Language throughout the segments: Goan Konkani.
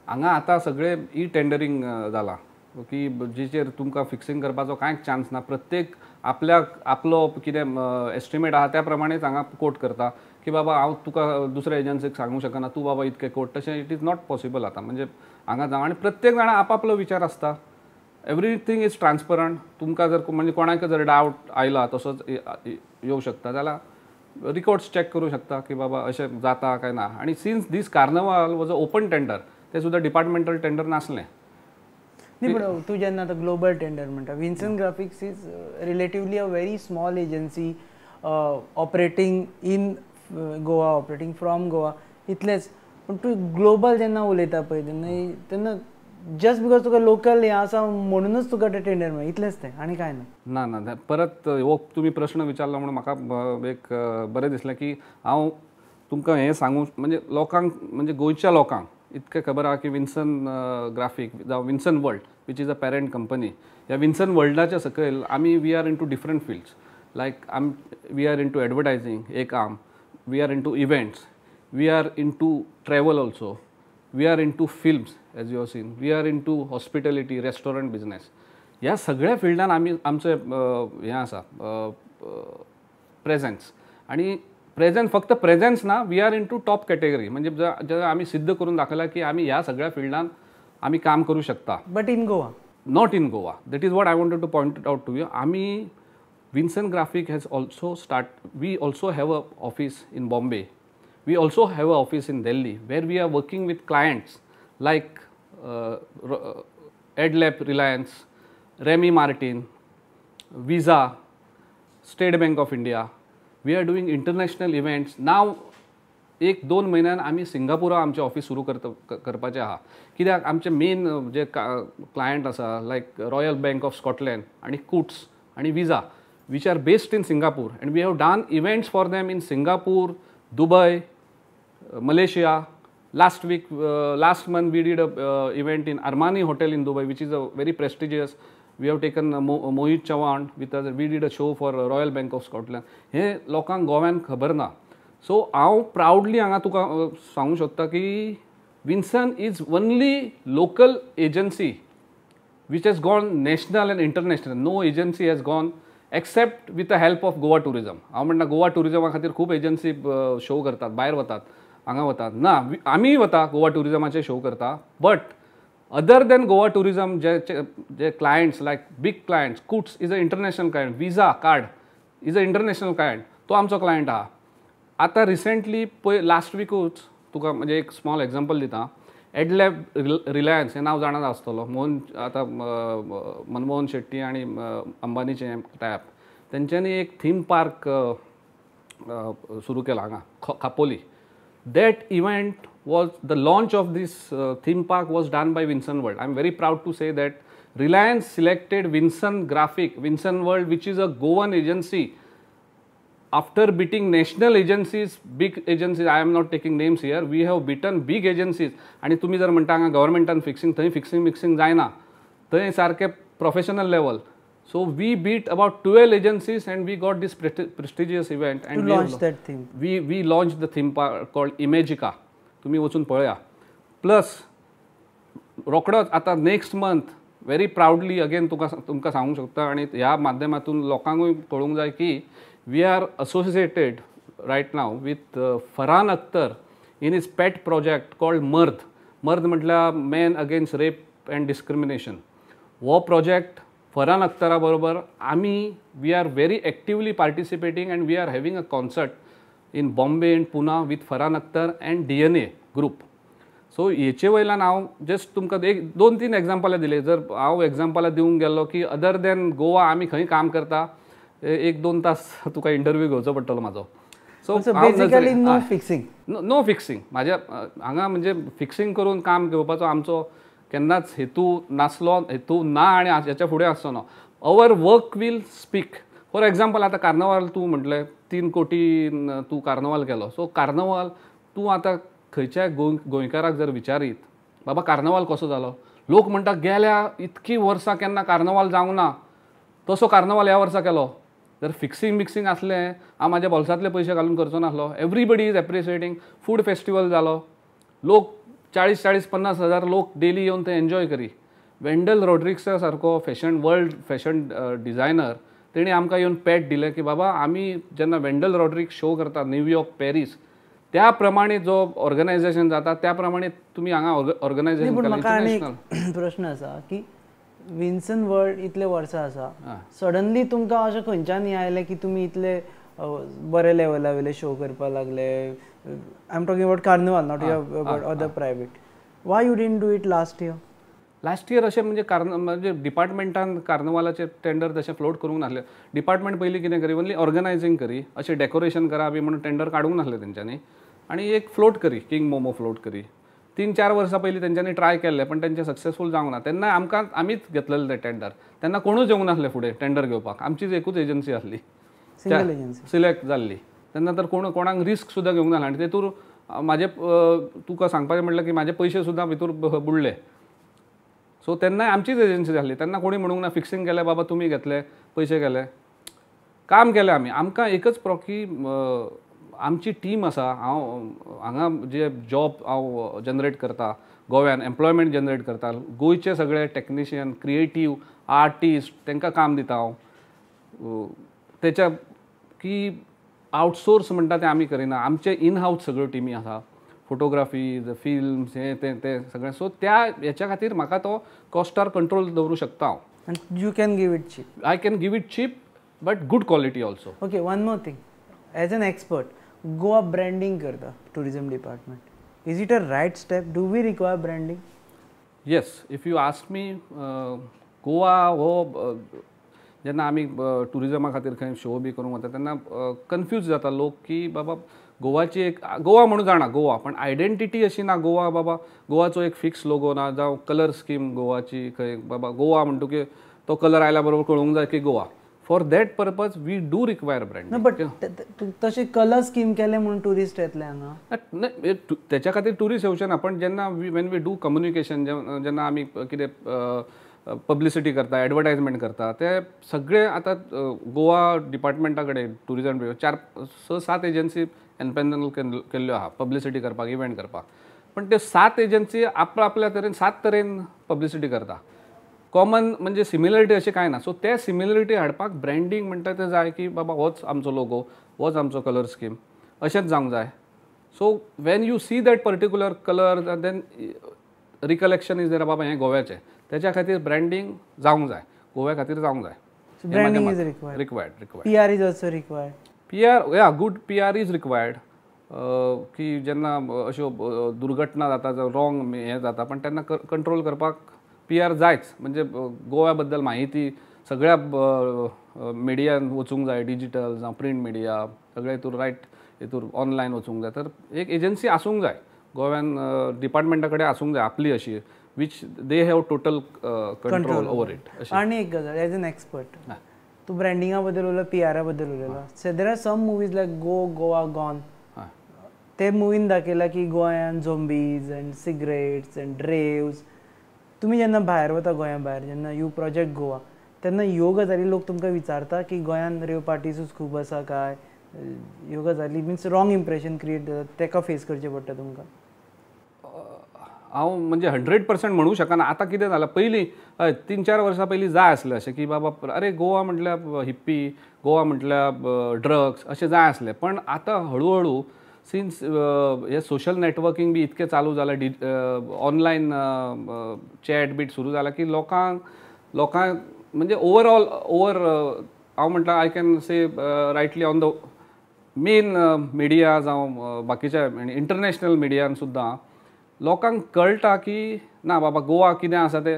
हांगा आतां सगळें ई टेंडरींग जालां की जिचेर तुमकां फिक्सिंग करपाचो कांयच चान्स ना. प्रत्येक आपल्याक आपलो कितें एस्टिमेट आहा त्या प्रमाणेच हांगा कोट करता की बाबा हांव तुका दुसऱ्या एजन्सीक सांगूंक शकना, तूं बाबा इतकें कोट, तशें it is not possible आतां. म्हणजे हांगा जावं आनी प्रत्येक जाणा आपआपलो विचार आसता. Everything is transparent. तुमकां जर म्हणजे कोणाक जर डावट आयला तसोच येवं शकता जाल्यार रिकॉर्ड्स चॅक करूं शकता की बाबा अशें जाता काय ना. आनी since this carnival was a open tender, तें सुद्दां डिपार्टमेंटल टेंडर नासलें. न्ही, पूण तूं जेन्ना आतां ग्लोबल टेंडर म्हणटा, Vinson Graphics is relatively a very small agency operating in Goa, operating from Goa, इतलेंच. पूण तूं ग्लोबल जेन्ना उलयता पळय तेन्ना जस्ट because तुका लोकल हें आसा म्हणूनच तुका तें टेंडर मेळ्ळें, इतलेंच तें आनी कांय ना. ना ना, परत हो तुमी प्रश्न विचारलो म्हणून म्हाका एक बरें दिसलें की हांव तुमकां हें सांगूं, म्हणजे लोकांक, म्हणजे गोंयच्या लोकांक इतकें खबर आहा की विन्सन ग्राफीक जावं Vinson World which is a parent company, ह्या विन्सन वर्ल्डाच्या सकयल आमी we are into different fields, like we are into advertising एक arm, we are into events, we are into travel also, we are into films as you have seen, we are into hospitality, restaurant business. ह्या सगळ्या फिल्डान आमी आमचें हें आसा प्रेजेन्स. आनी प्रेजेन्स फक्त प्रेजेन्स ना, we are into top category. म्हणजे जर आमी सिद्ध करून दाखयलां की आमी ह्या सगळ्या फिल्डान आमी काम करूं शकता. But in Goa? Not in Goa. That is what I wanted to point out to you. आमी Vinson Graphic has also start, we also have a office in Bombay, we also have a office in Delhi where we are working with clients like Adlabs Reliance, Remy Martin, Visa, State Bank of India. We are doing international events. Now एक दोन म्हयन्यान आमी सिंगापुरा आमचें ऑफीस सुरू करपाचें आहा. कित्याक आमचे मेन जे क्लायंट आसा like Royal Bank of Scotland आनी कुट्स आनी Visa, which are based in Singapore, and we have done events for them in Singapore, Dubai, Malaysia. Last week, last month we did a event in Armani Hotel in Dubai, which is a very prestigious. We have taken Mohit Chauhan with us. We did a show for Royal Bank of Scotland. हे लोकांक गोव्यान खबर ना. सो हांव प्रावडली हांगा तुका सांगूंक शकता की Vinson is only local agency which has gone national and international. No agency has gone except with the help of Goa tourism. हांव म्हणटा गोवा ट्युरिजमा खातीर खूब एजन्सी शो करतात, भायर वतात, हांगा वतात ना, आमीय वता गोवा ट्युरिजमाचे शो करता. But other than Goa tourism J J clients like big clients, Coutts is a international client, Visa card is a international client, तो आमचो क्लायंट आहा. आतां रिसेंटली पळय लास्ट विकूच तुका म्हणजे एक स्मॉल एग्जाम्पल दिता, एडलॅब रिलायन्स हें नांव जाणा आसतलो, मोहन आतां मनमोहन शेट्टी आनी अंबानीचें टायप, तेंच्यांनी एक थीम पार्क सुरू केला हांगा Khopoli. That event was the launch of this theme park was done by Vinson World. I am very proud to say that Reliance selected Vinson Graphic, Vinson World, which is a Goan agency. After beating national agencies, big agencies, I am not taking names here, we have beaten big agencies. आनी तुमी जर म्हणटा हांगा गव्हर्मेंटान फिक्सिंग, थंय फिक्सिंग मिक्सिंग जायना, थंय सारकें professional level. So we beat about 12 agencies and we got this prestigious event. And to launch that theme. We launched the theme park called Imagica. तुमी वचून पळया. प्लस रोखडोच आतां next month very proudly again तुमकां सांगूंक शकता आनी ह्या माध्यमातून लोकांकूय कळूंक जाय की we are associated right now with Farhan Akhtar in his pet project called MARD. MARD म्हटल्यार man against rape and discrimination. हो प्रोजेक्ट फरहान अख्तरा बरोबर आमी we are very actively participating and we are having a concert in Bombay and Pune with Farhan Akhtar and DNA group. So हेचे वयल्यान हांव जस्ट तुमकां एक दोन तीन एग्जाम्पलां दिले. जर हांव एग्जाम्पलां दिवंक गेलो की अदर देन गोवा आमी खंय काम करता, एक दोन तास तुका इंटरव्यू घेवचो पडटलो म्हाजो. So basically no fixing, no fixing. म्हाज्या हांगा म्हणजे फिक्सिंग करून काम घेवपाचो आमचो केन्नाच हेतू नासलो, हेतू ना आनी हेच्या फुडें आसचो ना. Our work will speak. For example आतां कार्नवाल तूं म्हटलें 3 कोटी तूं कार्नवाल केलो. सो कार्नवाल तूं आतां खंयच्याय गोंयकाराक जर विचारीत बाबा कार्नवाल कसो जालो, लोक म्हणटा गेल्या इतकी वर्सां केन्ना कार्नवाल जावंक ना तसो कार्नवाल ह्या वर्सा केलो. जर फिक्सिंग मिक्सिंग आसलें हांव म्हाज्या बोल्सांतले पयशे घालून करचो नासलो. Everybody is appreciating. Food festival जालो, लोक 40-40-50 हजार लोक डेली येवन ते एन्जॉय करी. वेंडल रॉड्रिक्सा सारको फॅशन वर्ल्ड फॅशन डिझायनर तेणी आमकां येवन पॅट दिलें की बाबा आमी जेन्ना वेंडल रॉड्रिक्स शो करता न्यूयॉर्क पॅरीस त्या प्रमाणे जो ऑर्गनायझेशन जाता त्या प्रमाणे तुमी हांगा ऑर्गनायझेशन. पूण म्हाका आनी एक प्रश्न आसा की विन्सन वर्ल्ड इतले वर्सां आसा, सडनली तुमकां अशें खंयच्यान हें आयलें की तुमी इतले बरे लेवला वयले शो करपाक लागले? I am talking about carnival, not about other private. Why you didn't do it last year? Last year अशें म्हणजे म्हणजे डिपार्टमेंटान कार्नवालाचे टेंडर तशें फ्लोट करूंक नासलें. डिपार्टमेंट पयलीं कितें करी, ओन्ली ऑर्गनायझींग करी, अशें डेकोरेशन करा बी म्हणून टेंडर काडूंक नासलें तेंच्यांनी. आनी एक फ्लोट करी, किंग मोमो फ्लोट करी. 3-4 वर्सां पयलीं तेंच्यांनी ट्राय केल्लें पण तेंचें सक्सेसफूल जावंक ना. तेन्ना आमकां आमीच घेतलेलें तें टेंडर, तेन्ना कोणूच येवंक नासले फुडें टेंडर घेवपाक, आमचीच एकूच एजन्सी आसली सिलेक्ट जाल्ली. तेन्ना तर कोण कोणाक रिस्क सुद्दां घेवंक नासलें. आनी तेतूर म्हाजे तुका सांगपाचें म्हटल्यार की म्हाजे पयशे सुद्दां भितूर बुडले. सो तेन्नाय आमचीच एजन्सी जाल्ली, तेन्ना कोणी म्हणूंक ना फिक्सिंग केलें बाबा तुमी घेतले पयशे गेले. काम केलें आमी. आमकां एकच की आमची टीम आसा, हांव हांगा जे जॉब हांव जनरेट करता गोव्यान, एम्प्लॉयमेंट जनरेट करता, गोंयचे सगळे टॅक्निशियन, क्रिएटीव आर्टिस्ट तांकां काम दिता हांव. तेच्या की आउटसोर्स म्हणटा तें आमी करिना, आमचे इन हावस सगळ्यो टिमी आसा, फोटोग्राफी, फिल्म्स, हें तें तें सगळें. सो त्या हेच्या खातीर म्हाका तो कॉस्टार कंट्रोल दवरूं शकता हांव. You can give it cheap. I can give it cheap but good quality also. Okay, one more thing, as an expert, Goa branding करता tourism department, is it a right step? Do we require branding? Yes, if you ask me, Goa हो जेन्ना आमी ट्युरिजमा खातीर खंय शो बी करूंक वता तेन्ना कन्फ्यूज जाता लोक की बाबा गोवाची एक गोवा म्हणून जाणा गोवा, पण आयडेंटिटी अशी ना गोवा बाबा, गोवाचो एक फिक्स लोगो ना, जावं कलर स्कीम गोवाची खंय बाबा गोवा म्हणटकीर तो कलर आयल्या बरोबर कळूंक जाय की Goa. For that purpose we do require brand. But तशें कलर स्कीम केलें म्हणून ट्युरिस्ट येतले हांगा? तेच्या खातीर ट्युरिस्ट येवचे ना, पण जेन्ना when we do communication, जेन्ना आमी कितें पब्लिसिटी करता, एडवर्टायजमेंट करता, ते सगळे आतां गोवा डिपार्टमेंटा कडेन ट्युरिजम 4-6-7 एजन्सी एनपॅनल केल्ल्यो आहा पब्लिसिटी करपाक, इव्हेंट करपाक. पण ते 7 एजन्सी आपल्या तरेन 7 तरेन पब्लिसिटी करता. कॉमन म्हणजे सिमिलरिटी अशें कांय ना. सो ते सिमिलरिटी हाडपाक ब्रँडींग म्हणटा तें जाय की बाबा होच आमचो लोगो, होच आमचो कलर स्कीम, अशेंच जावंक जाय. So when you see that particular colour then recollection is there बाबा हें गोव्याचें. तेच्या खातीर ब्रँडींग जावंक जाय, गोव्या खातीर जावंक जाय. Branding is required. Required. PR is also required. PR, yeah, good PR is required. की जेन्ना अश्यो दुर्घटना जाता, रॉंग हें जाता, पण तेन्ना कंट्रोल करपाक पी आर जायच. म्हणजे गोव्या बद्दल म्हायती सगळ्या मिडियान वचूंक जाय, डिजिटल जावं प्रिंट मिडिया सगळे हितूर रायट हितूर ऑनलायन वचूंक जाय. तर एक एजन्सी आसूंक जाय गोव्यान, डिपार्टमेंटा कडेन आसूंक जाय आपली अशी, which they have total control over it. आनी एक गजाल, एज एन एक्सपर्ट तूं ब्रँडिंगा बद्दल उलयलो, पी आरा बद्दल उलयलो. So there are some movies like Go Goa Gone, ते मुवीन दाखयलां की गोंयान zombies and cigarettes and raves. तुमी जेन्ना भायर वता, गोंया भायर जेन्ना you project Goa, तेन्ना ह्यो गजाली लोक तुमकां विचारता की गोंयान रेव पार्टीजूच खूब आसा काय, ह्यो गजाली मिन्स रॉंग इम्प्रेशन क्रिएट जाता, तेका फेस करचें पडटा तुमकां? हांव म्हणजे 100% म्हणूं शकना. आतां कितें जालां, पयलीं हय 3-4 वर्सां पयलीं जाय आसलें अशें की बाबा अरे गोवा म्हटल्यार हिप्पी, गोवा म्हटल्यार ड्रग्स अशें जाय आसलें. पण आतां हळू हळू सिन्स हे सोशल नॅटवर्कींग बी इतकें चालू जालां, ऑनलायन चॅट बीट सुरू जाला की लोकांक लोकांक म्हणजे ओवरऑल ओवर हांव म्हणटा I can say rightly on the main media जावं बाकीच्या इंटरनॅशनल मिडियान सुद्दां लोकांक कळटा की ना बाबा गोवा कितें आसा तें.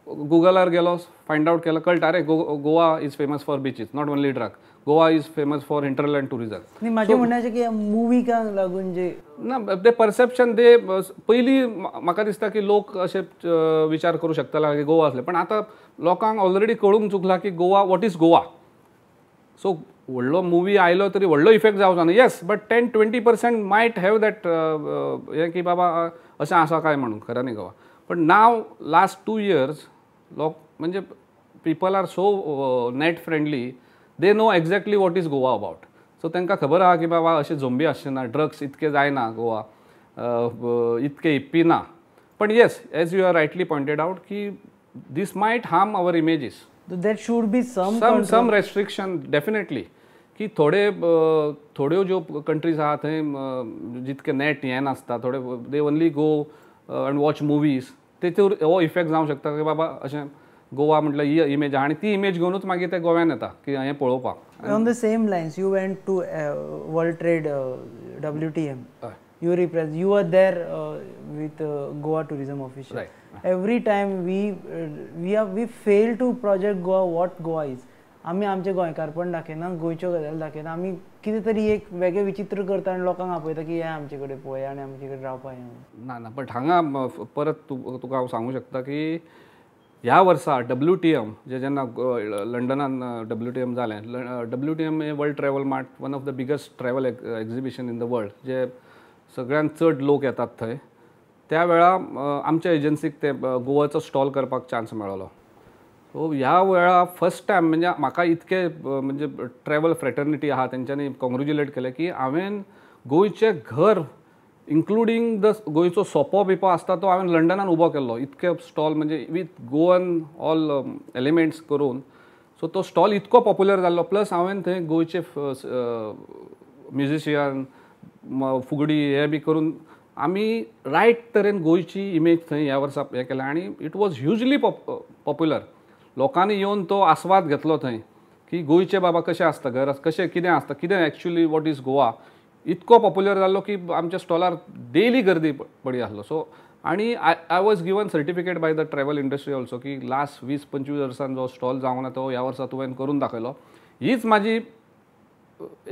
गुगलार गेलो, फायंड आवट केलो, कळटा अरे Goa is famous for beaches, not only drug, Goa is famous for hinterland tourism. म्हाजें म्हणणें अशें की मुवीक लागून जे ना ते परसेप्शन ते पयलीं म्हाका दिसता की लोक अशे विचार करूं शकताले की गोवा आसले, पण आतां लोकांक ऑलरेडी कळूंक चुकलां की Goa, what is Goa. So व्हडलो मुवी आयलो तरी व्हडलो इफेक्ट जावचो ना, yes, but 10-20% might have that हें की बाबा अशें आसा काय म्हणून खऱ्यांनी गोवा. पण नाव लास्ट 2 इयर्स लोक म्हणजे people are so net friendly, they know exactly what is Goa about. So तांकां खबर आहा की बाबा अशें झोंबी आसचें ना, ड्रग्स इतके जायना गोवा, इतके इप्पी ना. पण yes, as you are rightly pointed out की this might harm our images. There should be some some restriction definitely की थोडे थोड्यो ज्यो कंट्रीज आहा थंय जितके नेट हें नासता, थोडे they only go and watch movies, तेचेर हो इफेक्ट जावंक शकता की बाबा अशें गोवा म्हटल्यार ही इमेज आहा आनी ती इमेज घेवनूच मागीर ते गोव्यान येता की हें पळोवपाक. On the same lines you went to World Trade WTM, you represent, you are there with Goa tourism official. Every time we fail to project Goa what Goa is. आमी आमचे गोंयकारपण दाखयना, गोंयच्यो गजाली दाखयना, आमी कितें तरी एक वेगळें विचित्र करता आनी लोकांक आपयता की हे आमचे कडेन पळय आनी आमचे कडेन रावपा. ना ना, बट हांगा परत तुका हांव सांगूं शकता की ह्या वर्सा WTM जे जेन्ना लंडनान WTM जालें, WTM hey world travel mart, one of the biggest travel exhibition in the world, जे सगळ्यांत चड लोक येतात थंय, त्या वेळा आमच्या एजन्सीक ते गोवाचो स्टॉल करपाक चान्स मेळ्ळो. सो ह्या वेळा फर्स्ट टायम म्हणजे म्हाका इतके म्हणजे ट्रॅवल फ्रेटर्निटी आहा तेंच्यांनी कॉंग्रेच्युलेट केलें की हांवें गोंयचें घर इन्क्लुडींग the गोंयचो सोपो बिपो आसता तो हांवें लंडनान उबो केल्लो, इतके स्टॉल म्हणजे विथ गोवन ऑल एलिमेंट्स करून. सो तो स्टॉल इतको पॉप्युलर जाल्लो, प्लस हांवें थंय गोंयचे म्युजिशियन फुगडी हे बी करून आमी रायट तरेन गोंयची इमेज थंय ह्या वर्सा हें केलें आनी it was hugely popular. लोकांनी येवन तो आस्वाद घेतलो थंय की गोंयचें बाबा कशें आसता घर, कशें कितें आसता, कितें एक्चुअली what is Goa, इतको पॉप्युलर जाल्लो की आमच्या स्टॉलार डेली गर्दी पडी आसलो. सो आनी I was given certificate by the travel industry also की लास्ट 20-25 वर्सान जो स्टॉल जावंक ना तो ह्या वर्सा तुवें करून दाखयलो. हीच म्हाजी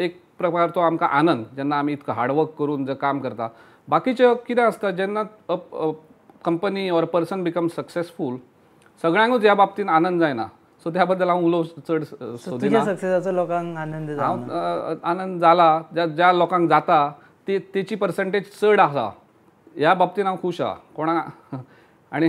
एक प्रकार तो आमकां आनंद जेन्ना आमी इतको हार्डवर्क करून जे काम करता. बाकीचें कितें आसता जेन्ना company or person become successful सगळ्यांकूच ह्या बाबतीन आनंद जायना. सो त्या बद्दल हांव उलोवंक चड सोदिना. सक्सेसाचो लोकांक आनंद हांव आनंद जाला ज्या ज्या लोकांक जाता ती तेची पर्संटेज चड आसा ह्या बाबतीन हांव खूश आहा कोणाक. आनी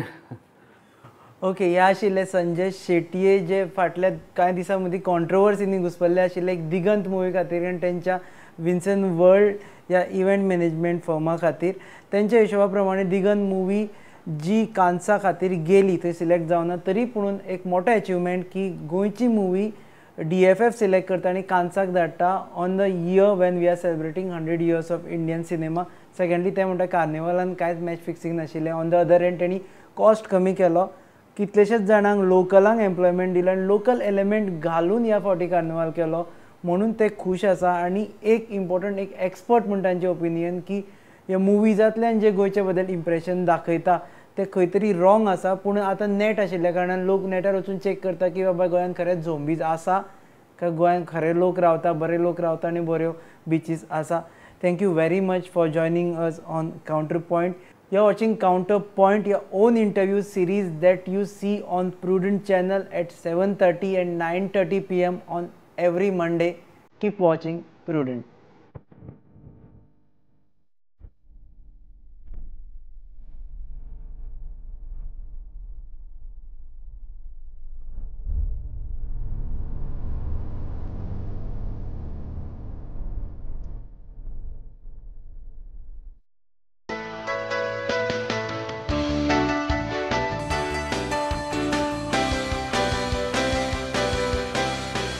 ओके, ह्या आशिल्ले संजय शेटये जे फाटल्या कांय दिसां मदीं कॉन्ट्रोवर्सीनी घुसपल्ले आशिल्ले एक दिगंत मुवी खातीर आनी तेंच्या विन्सन वर्ल्ड ह्या इव्हेंट मॅनेजमेंट फर्मा खातीर. तेंच्या हिशोबा प्रमाणे दिगंत मुवी जी कान्सा खातीर गेली थंय सिलेक्ट जावना, तरी पुणून एक मोठो एचिवमेंट की गोंयची मुवी DFF select करता आनी कान्साक धाडटा on the year when we are celebrating 100 years of Indian cinema. Secondly ते म्हणटा कार्निवलान कांयच मॅच फिक्सिंग नाशिल्लें. ऑन the other and तेणी कॉस्ट कमी केलो, कितलेशेच जाणांक लोकलांक एम्प्लॉयमेंट दिलो आनी लोकल एलिमेंट घालून ह्या फावटी कार्निवाल केलो म्हणून ते खूश आसा. आनी एक इम्पॉर्टंट एक एक्सपर्ट म्हूण तांचें ओपिनियन की ह्या मुवीजांतल्यान जे गोंयचे बद्दल इम्प्रेशन दाखयता ते खंय तरी रॉंग आसा, पूण आतां नेट आशिल्ल्या कारणान लोक नेटार वचून चॅक करता की बाबा गोंयांत खरेंच झोंबीज आसा काय गोंयांत खरे लोक रावता, बरे लोक रावता आनी बऱ्यो बिचीस आसा. Thank you very much for joining us on counter point. You are watching Counterpoint, your own interview series that you see on Prudent channel at 7:30 and 9:30 PM on every Monday. Keep watching Prudent.